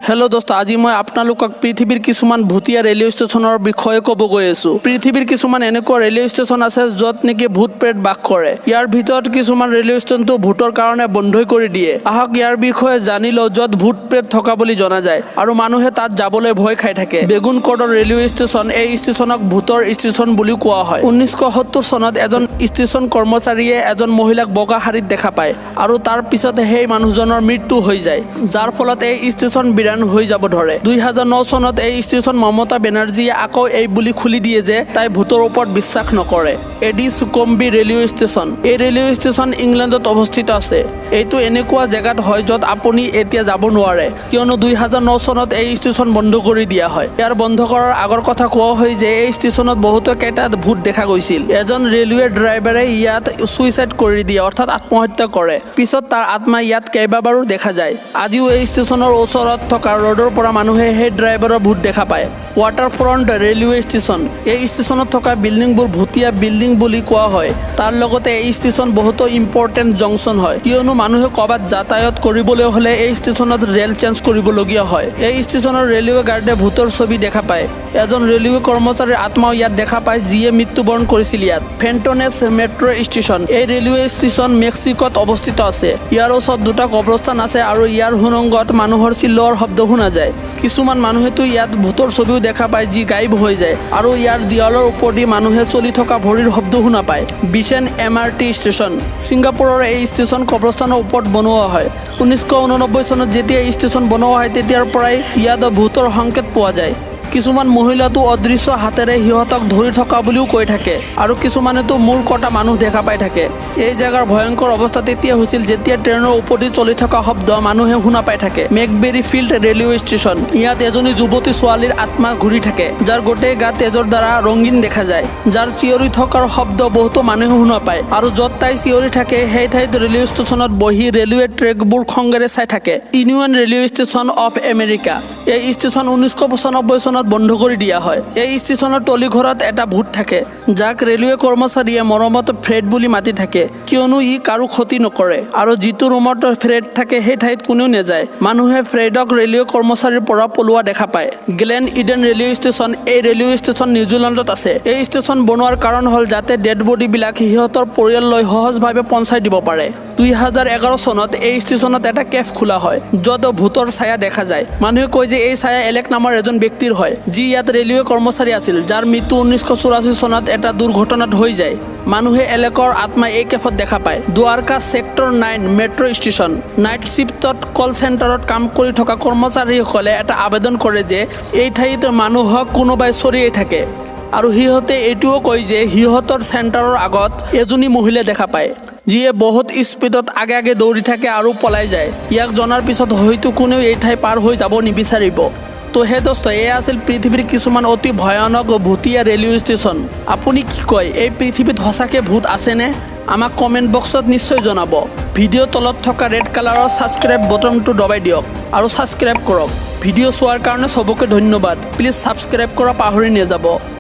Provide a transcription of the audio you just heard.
Hello' দোস্ত, আজি মই আপোনালোকক পৃথিৱীৰ কিছুমান ভূতীয়া ৰেলৱে ষ্টেচনৰ বিষয়ে ক'ব গৈ আছোঁ। পৃথিৱীৰ কিছুমান এনেকুৱা ৰেলৱে ষ্টেচন আছে, য'ত নেকি ভূত প্ৰেত বাস কৰে। ইয়াৰ ভিতৰত কিছুমান ৰেলৱে ষ্টেচনটো ভূতৰ কাৰণে বন্ধই কৰি দিয়ে। আহক, ইয়াৰ বিষয়ে জানি লওঁ, য'ত ভূত প্ৰেত থকা বুলি জনা যায় আৰু মানুহে তাত যাবলৈ ভয় খাই থাকে। বেগুনকোদৰ ৰেলৱে ষ্টেচন। এই ষ্টেচনক ভূতৰ ষ্টেচন বুলিও কোৱা হয়। 1970 চনত এজন ষ্টেচন কৰ্মচাৰীয়ে এজন মহিলাক বগা শাৰীত দেখা পায় আৰু তাৰ পিছত সেই মানুহজনৰ মৃত্যু হৈ যায়, যাৰ ফলত এই ষ্টেচন বিৰাণ হৈ যাব ধৰে। 2009 চনত এই ষ্টেচন মমতা বেনাৰ্জীয়ে আকৌ এই বুলি খুলি দিয়ে যে তাই ভূতৰ ওপৰত বিশ্বাস নকৰে। এডিছকম্বি ৰেলৱে ষ্টেচন। এই ৰেলৱে ষ্টেচন ইংলেণ্ডত অৱস্থিত আছে। এইটো এনেকুৱা জেগাত হয়, য'ত আপুনি এতিয়া যাব নোৱাৰে, কিয়নো 2009 চনত এই ষ্টেচন বন্ধ কৰি দিয়া হয়। ইয়াৰ বন্ধ কৰাৰ আগৰ কথা কোৱা হয় যে এই ষ্টেচনত বহুতো কেইটা ভূত দেখা গৈছিল। এজন ৰেলৱে ড্ৰাইভাৰে ইয়াত ছুইচাইড কৰি দিয়ে, অৰ্থাৎ আত্মহত্যা কৰে। পিছত তাৰ আত্মা ইয়াত কেইবাবাৰো দেখা যায়। আজিও এই ষ্টেচনৰ ওচৰত থকা ৰোডৰ পৰা মানুহে সেই ড্ৰাইভাৰৰ ভূত দেখা পায়। Water front railway station. এই ষ্টেচনত থকা বিল্ডিংবোৰ ভূতীয়া বিল্ডিং বুলি কোৱা হয়। তাৰ লগতে এই ষ্টেচন বহুতো ইম্পৰ্টেণ্ট জংচন হয়, কিয়নো মানুহে ক'ৰবাত যাতায়াত কৰিবলৈ হ'লে এই ষ্টেচনত ৰেল চেঞ্জ কৰিবলগীয়া হয়। এই ষ্টেচনৰ ৰেলৱে গাৰ্ডে ভূতৰ ছবি দেখা পায়। এজন ৰেলৱে কৰ্মচাৰীৰ আত্মাও ইয়াত দেখা পায়, যিয়ে মৃত্যুবৰণ কৰিছিল ইয়াত। ফেণ্টনেছ মেট্ৰ' ষ্টেচন। এই ৰেলৱে ষ্টেচন মেক্সিকোত অৱস্থিত আছে। ইয়াৰ ওচৰত দুটা কবৰস্থান আছে আৰু ইয়াৰ সুৰংগত মানুহৰ চিল্লোৱাৰ শব্দ শুনা যায়। কিছুমান মানুহেতো ইয়াত ভূতৰ ছবিও দেখা পায়, যি গায়ব হৈ যায় আৰু ইয়াৰ দেৱালৰ ওপৰেদি মানুহে চলি থকা ভৰিৰ শব্দ শুনা পায়। বিচন এমআৰটি ষ্টেচন। ছিংগাপুৰৰ এই ষ্টেচন কবৰস্থানৰ ওপৰত বনোৱা হয়। 1989 চনত যেতিয়া এই ষ্টেচন বনোৱা হয়, তেতিয়াৰ পৰাই ইয়াত ভূতৰ সংকেত পোৱা যায়। কিছুমান মহিলাটো অদৃশ্য হাতেৰে সিহঁতক ধৰি থকা বুলিও কৈ থাকে আৰু কিছুমানেতো মূৰ কটা মানুহ দেখা পাই থাকে। এই জেগাৰ ভয়ংকৰ অৱস্থা তেতিয়া হৈছিল, যেতিয়া ট্ৰেইনৰ ওপৰেদি চলি থকা শব্দ মানুহে শুনা পাই থাকে। মেকবেৰী ফিল্ড ৰেলৱে ষ্টেচন। ইয়াত এজনী যুৱতী ছোৱালীৰ আত্মা ঘূৰি থাকে, যাৰ গোটেই গা তেজৰ দ্বাৰা ৰঙীন দেখা যায়, যাৰ চিঞৰি থকাৰ শব্দ বহুতো মানুহে শুনা পায় আৰু য'ত তাই চিঞৰি থাকে, সেই ঠাইত ৰেলৱে ষ্টেচনত বহি ৰেলৱে ট্ৰেকবোৰ খংগেৰে চাই থাকে। Union railway station of America. এই ষ্টেচন 1995 চনত বন্ধ কৰি দিয়া হয়। এই ষ্টেচনৰ টলিঘৰত এটা ভূত থাকে, যাক ৰেলৱে কৰ্মচাৰীয়ে মৰমত ফ্ৰেড বুলি মাতি থাকে, কিয়নো ই কাৰো ক্ষতি নকৰে আৰু যিটো ৰুমত ফ্ৰেড থাকে, সেই ঠাইত কোনেও নাযায়। মানুহে ফ্ৰেডক ৰেলৱে কৰ্মচাৰীৰ পৰা পলোৱা দেখা পায়। Glenn Eden railway station. এই ৰেলৱে ষ্টেচন নিউজিলেণ্ডত আছে। এই ষ্টেচন বনোৱাৰ কাৰণ হ'ল যাতে ডেড বডিবিলাক সিহঁতৰ পৰিয়াললৈ সহজভাৱে পঞ্চাই দিব পাৰে। 2011 চনত এই ষ্টেচনত এটা কেফ খোলা হয়, য'ত ভূতৰ ছায়া দেখা যায়। মানুহে কয় যে এই ছায়া এলেক নামৰ এজন ব্যক্তিৰ হয়, যি ইয়াত ৰেলৱে কৰ্মচাৰী আছিল, যাৰ মৃত্যু 1984 চনত এটা দুৰ্ঘটনাত হৈ যায়। মানুহে এলেকৰ আত্মা এই কেফত দেখা পায়। Dwarka sector 9 metro' station. Night শ্বিফ্টত কল চেণ্টাৰত কাম কৰি থকা কৰ্মচাৰীসকলে এটা আবেদন কৰে যে এই ঠাইত মানুহক কোনোবাই চৰিয়াই থাকে আৰু সিহঁতে এইটোও কয় যে সিহঁতৰ চেণ্টাৰৰ আগত এজনী মহিলা দেখা পায়, যিয়ে বহুত স্পীডত আগে আগে দৌৰি থাকে আৰু পলাই যায়। ইয়াক জনাৰ পিছত হয়তো কোনেও এই ঠাই পাৰ হৈ যাব নিবিচাৰিব। তো হে দোস্ত, এয়া আছিল পৃথিৱীৰ কিছুমান অতি ভয়ানক ভূতীয়া ৰেলৱে ষ্টেচন। আপুনি কি কয়? এই পৃথিৱীত সঁচাকৈ ভূত আছেনে? আমাক কমেণ্ট বক্সত নিশ্চয় জনাব। ভিডিঅ' তলত থকা ৰেড কালাৰৰ ছাবস্ক্ৰাইব বটনটো দবাই দিয়ক আৰু ছাবস্ক্ৰাইব কৰক। ভিডিঅ' চোৱাৰ কাৰণে চবকে ধন্যবাদ। প্লিজ ছাবস্ক্ৰাইব কৰা পাহৰি নাযাব।